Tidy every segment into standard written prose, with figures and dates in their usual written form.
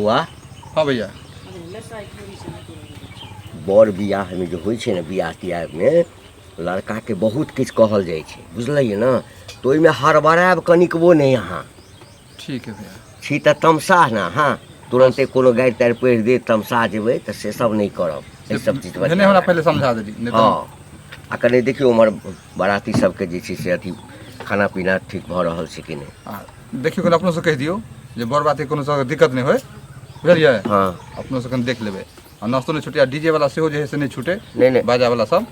बौआ। हाँ भैया। बर बियाहमे जे होइ छै ने, बियाह तियाहमे लड़काके बहुत किछु कहल जाइ छै, बुझलियै ने? तऽ ओहिमे हड़बड़ायब कनिकबो नहि अहाँ। ठीक है भैया। छी तऽ तमसाह ने अहाँ, तुरन्ते कोनो गारि तारि पढ़ि देत, तमसा जेबै, तऽ से सब नहि करब। एहि सब चीज पर नहि, हमरा पहिले समझा देली नहि तऽ। हँ, आ कनि देखियौ उम्हर बाराती सबके जे छै से अथी खाना पीना ठीक भऽ रहल छै कि नहि। आ देखियौ, कनि अपनोसँ कहि दियौ जे बर बाती कोनो तरहके दिक्कत नहि होइ, बुझलियै? हँ। अपनोसँ कनि देख लेबै आ नाश्तो नहि छूटे आ डीजे वाला सेहो जे है से नहि छूटे। नहि नहि। बाजा वाला सब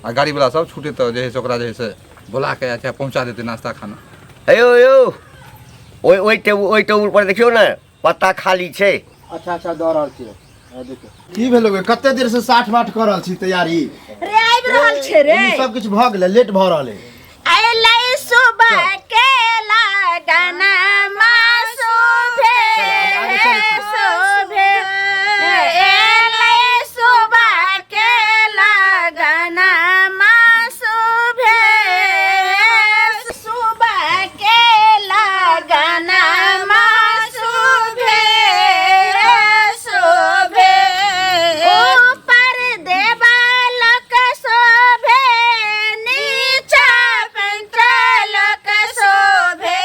आ गाड़ी वाला सब छूटे तऽ जे है से ओकरा जे है से बोला के चाहे पहुँचा देतै नाश्ता खाना। हे यौ, यौ, ओहि ओहि टेबुल, ओहि टेबुल पर देखियौ ने, पत्ता खाली छै। अच्छा अच्छा, दऽ रहल छियै। देखियौ की भेल, कते देर से साठ बाठ कऽ रहल छी तैयारी। रे, आबि रहल छै रे। सब किछु भऽ गेलै, लेट भऽ रहल है। अयलै सुबह के लगन शोभे शोभे, अयलै सुबह के लगन शोभे, सुबह के लगन शोभे शोभे, ऊपर देवालक शोभे, नीचा पंचलक शोभे,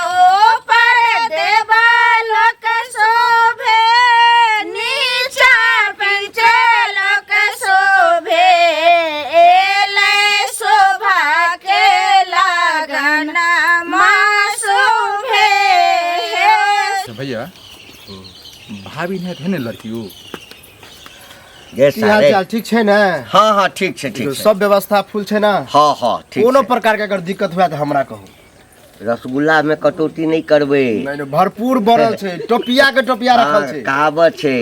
ऊपर देवालक शोभे, नीचा पंचलक शोभे, एलै शोभा के लगन शोभे। भैया, भाभी नहीं है ने लड़की ओ? गे की हाल सारे चाल, ठीक छै ने? हँ हँ, ठीक छै, ठीक छै। सब व्यवस्था फुल छै ने? हँ हँ, ठीक कोनो छै। प्रकार के अगर दिक्कत हुए तऽ हमरा कहू। रसगुल्ला में कटौती नहि करबै। नहि नहि, भरपूर बढ़ल छै, टोपिया के टोपिया रखल हँ, छै। कहावत छै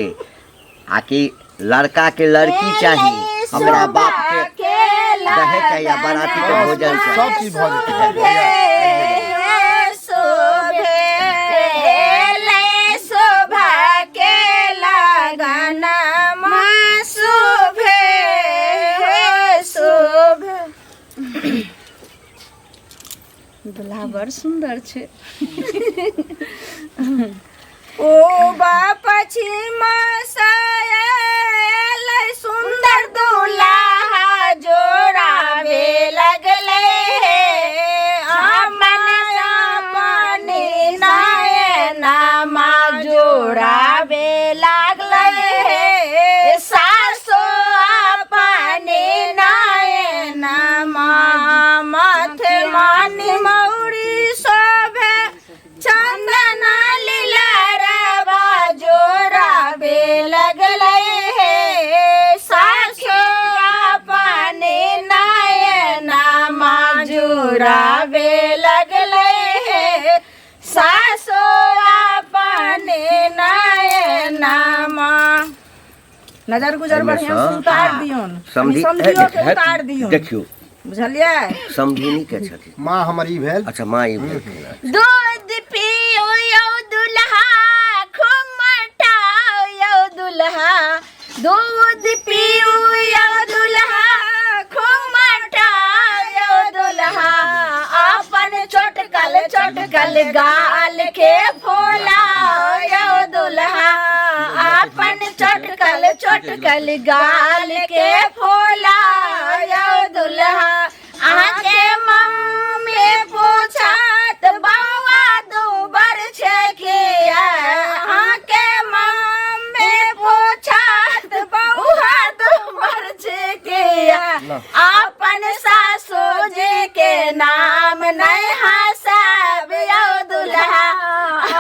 आ कि लड़का के लड़की चाही, हमरा बाप के दहेज चाही आ बाराती के भोजन चाही। सब चीज भऽ जेतै। शोभे शोभा के लगन शोभे शोभे। दुल्हा बड़ सुन्दर छै। ओ बाप सुन्दर दुल्हा जोड़ावे लगले हे, अमन अपने नयनमा जोड़ावे लागले हे, सासो अपने नयनमा, माथे मानी मौरी शोभे, चंदन लीला रवा जोड़ावे लगले हे, सासो अपने नयनमा जोड़ावे लगले हे, सासो अपने नयनमा। नजर गुजर एहिमे बढ़िया सँ से उतार दियौन। समधी समधियो के उतार दियौन। देखियौ। बुझलियै? समधिनी के छथिन? माँ हमर ई भेल। अच्छा, माँ ई भेलखिन। दूध पियो यौ दुल्हा, खूब मटाओ यौ दुल्हा, दूध पियो यौ दुल्हा, खूब मटाओ यौ दुल्हा, अपन चोटकल चोटकल गाल के फुलाओ यौ दुल्हा, अपन चोटकल चोटकल गाल के फुलाओ यौ दुल्हा। अहाँके मम्मी पूछत बौआ दूबर छै किया, अहाँके मम्मी पूछत बौआ दूबर छै किया, अपन सासू जी के नाम नहि हँसाब यौ दुल्हा,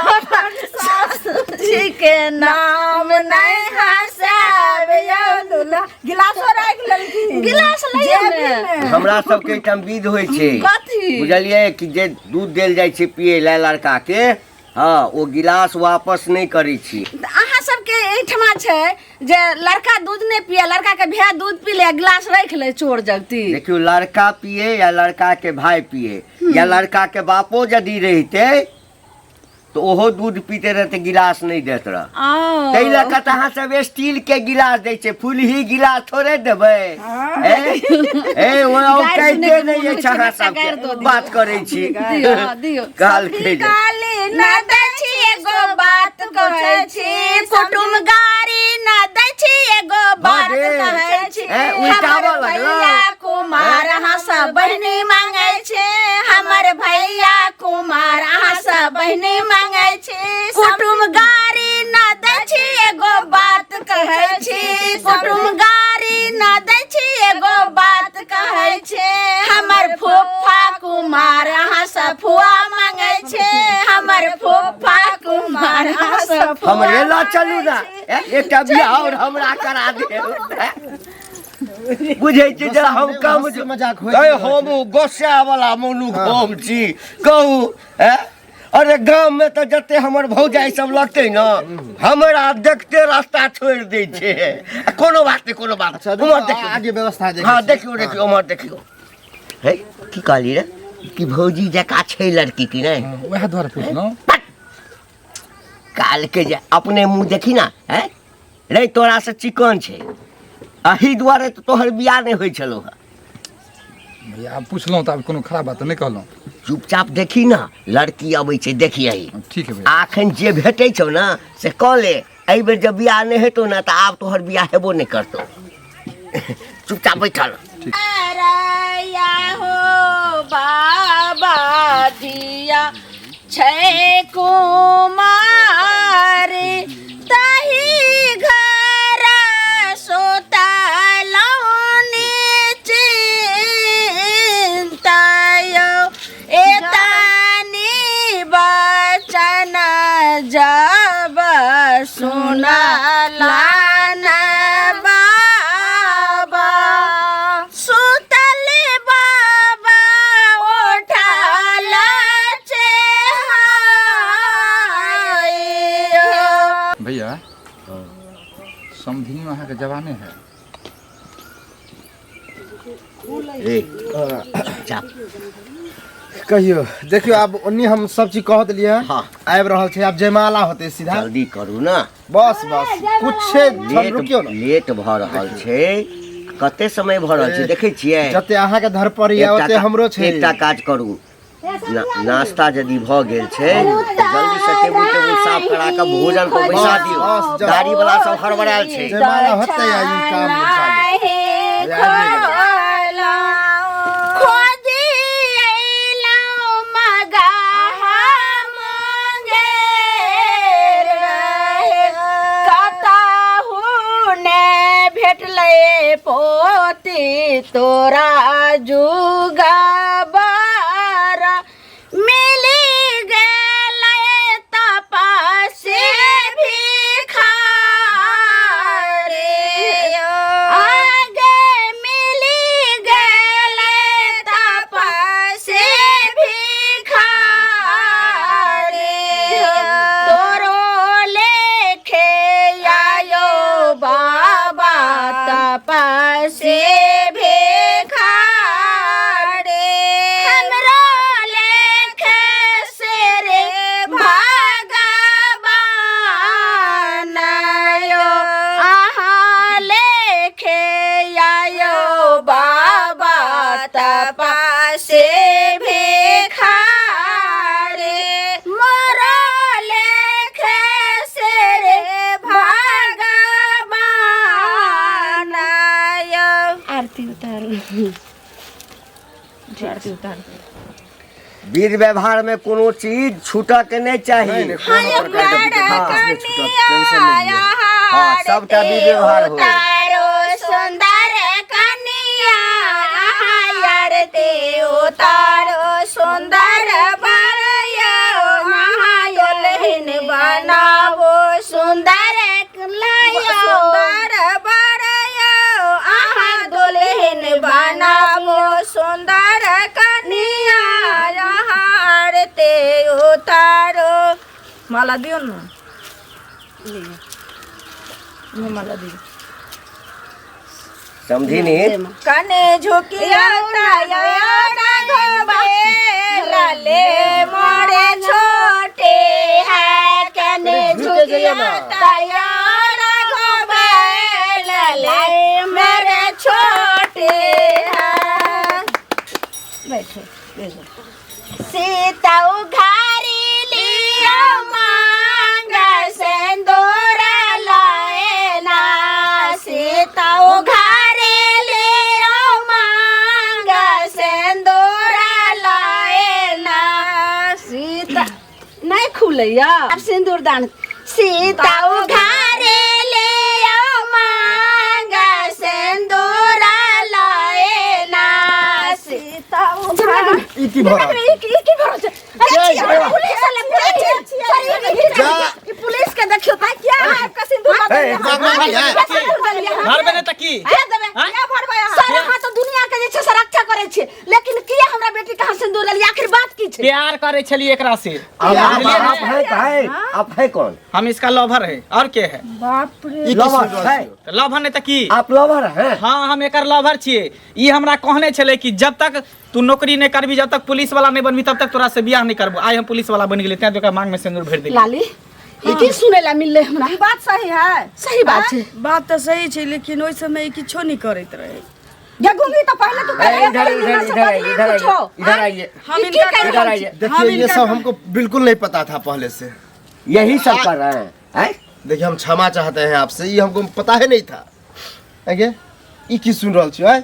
अपन सासू जी के नाम नहि हँसाब यौ दुल्हा। गिलासो राखि लेलखिन। गिलास लइयो ने। हमरा सबके एहिठाम विध होइ छै। कथी? बुझलियै कि जे दूध देल जाइ छै पियै लए लड़का के, हँ, ओ गिलास वापस नहि करै छी। तऽ अहाँ सबके एहिठमा छै जे लड़का दूध नहि पिए, लड़का के भाय दूध पी ले, गिलास राखि ले चोर जगती? देखियौ, लड़का पिए या लड़का के भाय पिए या लड़का के बापो यदि रहिते तऽ ओहो दूध पीते रहते, गिलास नहि देत रह। ताहि लऽ कऽ तऽ अहाँ सब स्टील के गिलास दै छै, फुलही गिलास थोड़े देबै। ए ए, ओ गारि औकाते सुनैके नहि मोन अछि होइ छै, अहाँ बच्चा सबके गारि दऽ दियौ। बात करै छी। दियौ, दियौ। कहलकै जे गाली न दै छी, एगो बात कहै छी। हमरे लऽ चलू ने, एकटा बियाह आओर हमरा करा दे। बुझै छी जे हम कम हँसी मजाक होइत अरे रहै हम गोस्सा वाला मनुख हम छी, कहू। अरे गाम में तऽ जते हमर भौजाई सब लगतै ने, हमरा देखते रास्ता छोड़ि दै छै। आ कोनो बात नहि, कोनो बात। अच्छा, उम्हर देखियौ। आगे व्यवस्था जे हँ, देखियौ, देखियौ, उम्हर देखियौ। हे, की कहली रे कि भौजी जकाँ छै लड़की कि नहि? वएह दुआरे पुछलहुँ। काल के जे अपने मुँह देखी ना। हैं रे, तोरा से चिकन छै, एहि दुआरे तऽ तोहर बियाह नहि होइ छलौ हँ। भैया, आब पुछलहुँ तऽ आब कोनो खराब बात तऽ नहि कहलहुँ। चुपचाप देखी ने, लड़की अबै छै, देखियही। ठीक है भैया। आ एखन जे भेटै छौ ने से कऽ ले। एहि बेर जब बियाह नहि हेतौ ने तऽ आब तोहर बियाह हेबो नहि करतौ। चुपचाप बैठल। अरया हो बाबा, धिया छै कुमार, तही घर सुतलहुँ निश्चिन्तयो। एतनी बचन जब सुनला न बाबा, सुतल बाबा उठल चेहाय। भैया, समधिनी अहाँके जवाने है। ए, चुपचाप। कहियो, देखियो, आब ओन्नी हम सब चीज कह देलियै। आबि रहल छै, आब जयमाला होतै सीधा। जल्दी करू ने। बस बस, कुछ क्षण लेट रुकियो ने। लेट भऽ रहल छै। कते समय भऽ रहल छै देखै छियै? जते अहाँके धर पर यऽ एकटा ओते हमरो छै। एकटा काज करू, नाश्ता यदि भऽ गेल छै तऽ जल्दी से टेबुल टेबुल साफ करा कऽ भोजन पर बैसा बस, दियौ। बस, गाड़ी वाला सब हड़बड़ायल छै। जयमाला होतै आ ई काम चालू। खोजी अयलहुँ मगहा मुंगेर रहे, कतहु ने भेटलै पोती तोरा जुगबर, मिली गेलै तपस्वी भिखारी। आगे मिली गेलै तपस्वी भिखारी। तोरो लेखे आयो बाबा तपस्वी भिखारी, हमरो लेखे से रे भगवान आयो, अहाँ लेखे आयो बाबा तपस्वी भिखारी, मोरो लेखे से रे भगवान आयो। आरती उतारू, आरती उतारू। विध व्यवहार में कोनो चीज छूटऽ के नहीं चाही। नहीं, नहीं, कोनो प्रकार के दिक्कत नहीं छूटत, टेंशन नहीं लिअ। हाँ, सबटा विध व्यवहार होय। उतारो सुंदर कनिया, आरती उतारो सुंदर बरया, दुल्हन बनावो सुंदर लायो, सुंदर बरया, अहाँ दुल्हन बनावो सुंदर कनिया, आरती उतारो। माला दियौ ने, माला दियौ। समझी नहीं? कने झुकिया लाले मोरे छोटे है, कने झुकिया लाले मेरे छोटे है। बैठो बैठो। सीता उघारी लियो मांग सिंदूर लाए ना, सीता उघारी लियो मांग सिंदूर लाए ना। सीता नहीं खुलैया अब सिंदूर दान। सीता उघारे लियो मांग सिंदूर लाए ना, सीता उघारे। ई की भऽ रहल ई की भऽ रहल छै? अरे छिया, पुलिस वाला, पुलिस, सॉरी, जा। ई पुलिस के देखियो त किया आब के सिंदूर ए, लगेलियै? भगवान है। किया सिंदूर देलियै अहाँ? भरबे नहि तऽ की के देबै? आँय? के भरबै अहाँ? सर, अहाँ तऽ दुनिया के जे छै से रक्षा करै छियै, लेकिन किया हमरा बेटी के अहाँ सिंदूर लेलियै? आखिर बात की छै? प्यार करे छलिए एकरा से। आप आप बुझलियै आप ने? है है आप है कौन? हम इसका लवर है और के है? बाप रे। ई की लवर सुनि रहल है छियै? तऽ लवर नहि तऽ की? आप लवर हैं? हाँ, हम एकर लवर छियै। ई हमरा कहने छलै कि जब तक तू नौकरी नहीं करबी, जब तक पुलिस वाला नहीं बनबी, तब तक तोरा से बियाह नहीं करबो। आइ हम पुलिस वाला बन गेलियै, तें ओकरा मांग में सिंदूर भरि देलियै। लाली, ई की सुनै ला मिललै हमरा? ई बात सही है? सही बात छै। बात तऽ सही छै, लेकिन ओहि समय ई किछो नहि करैत रहै। गे गुंगी, तऽ पहिले तू ए, इधर इधर इधर आइए, इधर आइए, इधर आइए। हम ई की इनका कहि इधर रहल आइए। छी? देखिए हम ये इनका सब हमको बिल्कुल नहीं पता था पहले से। यही सब कर रहे हैं, हैं? देखिए हम क्षमा चाहते हैं आपसे, ये हमको पता ही नहीं था। आगे ई की सुन रहल छियै? आँय?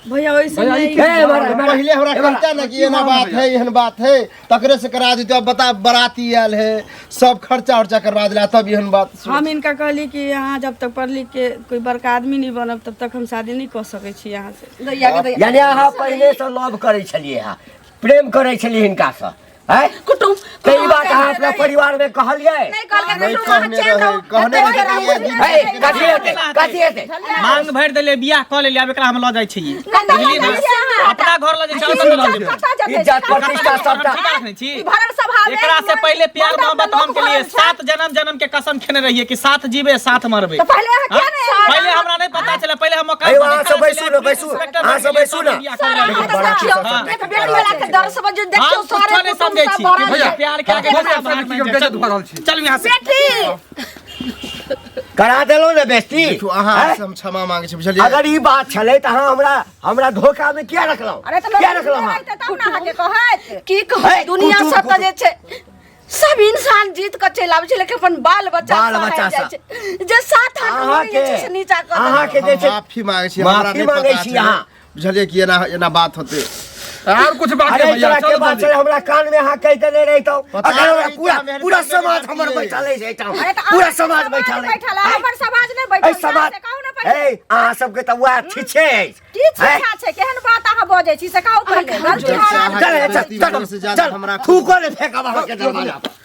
भैया ओहि समय ए, एम्हर, एम्हर, पहिले हमरा एम्हर। कहता ना कि एना बात है, एहन बात है, तकरे से करा देते। अब बता, बराती आयल है, सब खर्चा उर्चा करवा दिला, तब एहन बात सुन। हम इनका कहली कि यहाँ जब तक पढ़ लिख के कोई बड़का आदमी नहीं बनब तब तक हम शादी नहीं कऽ सकै छी यहाँ से। दैया के दैया। यानी अहाँ पहिले से लव करै छलियै, अहाँ प्रेम करै छलियै हिनकासँ? हैं? कुटुम तऽ ई बात अहाँ अपना परिवार में कहलियै? नहीं कहलकै। नहीं कुटुम, अहाँ कहने चैन रहे, रहू। कहने एते रहे कि ये रहू। हे, कथी हेतै, कथी हेतै? मांग भरि देलियै, बियाह कऽ लेलियै, आब एकरा हम लऽ जाइ छियै। कतऽ बुझलियै लऽ ने? जाइ छियै अहाँ? अपना घर लऽ जाइ छियै, और कतऽ लऽ जेबै? कतऽ जेतै? इज्जत प्रतिष्ठा सबटा। हम ठिका रखने छी। ई भरल सभा में एकरा से पहिले प्यार बहुत मोहब्बत हम लोक के लिए भरल छै। 7 जन्म जन्म के कसम खेने रहिए कि साथ जीवे साथ मरबे। तऽ पहिले अहाँ किया नहि हाँ? पहिले हमरा नहीं पता चले, पहिले हम मकान अयो, पर अहाँ देखा सब बैसू छलै, ने, पुलिस बैसू। इंस्पेक्टर अहाँ सब बनि बैसू ने। गेलियै, तब बियाह सर, कऽ अहाँ लेलियै। तऽ देखियौ, हाँ। एक बेटी वाला के डर समझ देखियौ, हम सारे कुछो नहीं कुटुम्ब समझै सब छी। भरल भैया छै। प्यार के आगे भैया, सब हार की मानि बेइज्जत भऽ रहल छी। चलू यहाँ से। बेटी करा देलहुँ ने बेस्ती। देखियौ अहाँ हैं? से हम क्षमा मांगे छी, बुझलियै? अगर ई बात छलै तऽ अहाँ हमरा हमरा धोखा में किया रखलहुँ? अरे तऽ किया रखलहुँ अहाँ? तब ने अहाँके कहैत की कहू, हे, दुनिया कुटुम्ब, सब तऽ जे छै सब इंसान जीत कऽ चलि आबै छै, लेकिन अपन बाल बच्चा बाल सहारि बच्चा जाइ सब। छै जे 7-8 अहाँके जे छै से नीचा कऽ देलक। अहाँके जे हम छै माफी मांगे छी, हमरा माफी नहीं मांगे पता छी छलै। अहाँ। बुझलियै कि एना एना बात होते? आर कुछ बाकी अरे भैया तोरा के चलो बात जल्दी। छलै, हमरा कान में अहाँ कहि देने रहितौं। पता अगर हमरा नहीं पूरा था, मेहरबानी पूरा करके समाज बात हमर किए। बैठल अछि एहिठाम। अरे तऽ पूरा अहाँके समाज बैठल अछि। बैठल है, हमर समाज नहि बैठल एहि समाज से कहू ने पहिले। ए, अहाँ सबके तऽ वएह छिछे अछि। की छिछा छै? केहन बात अहाँ बजै छी से कहू पहिले। गलती जब से हमरा अहाँके चल, चल, बेइज्जती चल, भेल से ज्यादा चल, हमरा थूको ने फेकब अहाँके दरवाजा पर।